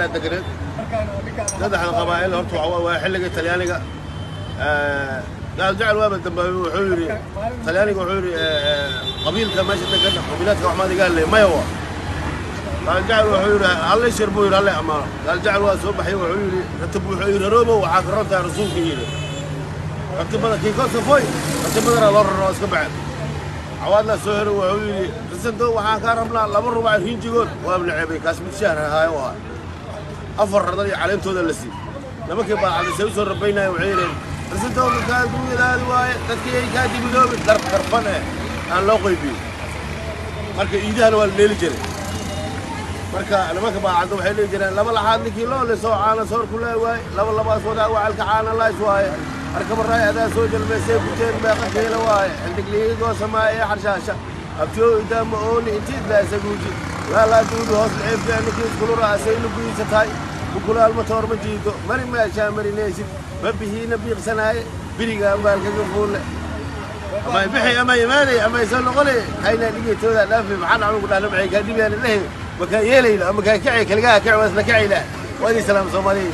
qabaa'ilaa deganeed. Saddexda qabaa'il horta waxaa waa xilligii Talyaaniga. Gaal Jecel waaba dambaabay. Wuxuu yidhi Talyaaniga, wuxuu yidhi qabiilka meesha degan, qabiilaadka wax maad iga hadlay? Maya. Waa Gaal Jecel. Wuxuu yidhi halle shir buu yidhi, halle ammaano. Gaal Jecel waa soo baxay. Wuxuu yidhi ratib, wuxuu yidhi raroobo, waxaa ka rontahay rasuulka yidhi ratibada kii kosafoy ratibadana loo raro, iska baxeen. Cawaadla soo heray, wuxuu yidhi risanto waxaan kaa rabnaa laba rubac rinjigood. Waa naceebay kaas, mid shahr ahaayo u ahaa, afar radal iyo caleentooda la siiyey. Nimankii baacadisay u soo rabaynaya waxay yidheen risantooda kaa dunyadaadi waaye, dadkii ay kaa dibidoobin dhar karfan eh aan loo qaybiyey. Marka iidahana waa la dheeli jiray. Marka nimanka baacadda waxay dhihi jireen laba laxaad ninkii loo liso caana soor ku laa waaye, laba labaas wadaa wacalka caana lays waaye, arkaba raay adaa soo jalmaysay kuteen meeqa kiila waaye, xildiglihii goosamaa ee xarshaasha abtiyo idaama ooni intiid laasa guuji laalaa duudi hoos laciibka ninkii iskulu raasay lugiisa tahay bukulaal matoor ma jiido mari meeshaa marinaysid ma bihiina biiqsanaaye birigaan baalkaga fuulle ama bixi ama imaanay ama soo noqonay hayna dhigaytooda dhaafi. Maxaan anugu dhahna? Maxay kaa dhibayaan lehe? Makaa yeelayna ama kaa kacay kaligaa kaci, waa isla kacayna. Waa idin salaam Soomaaliya.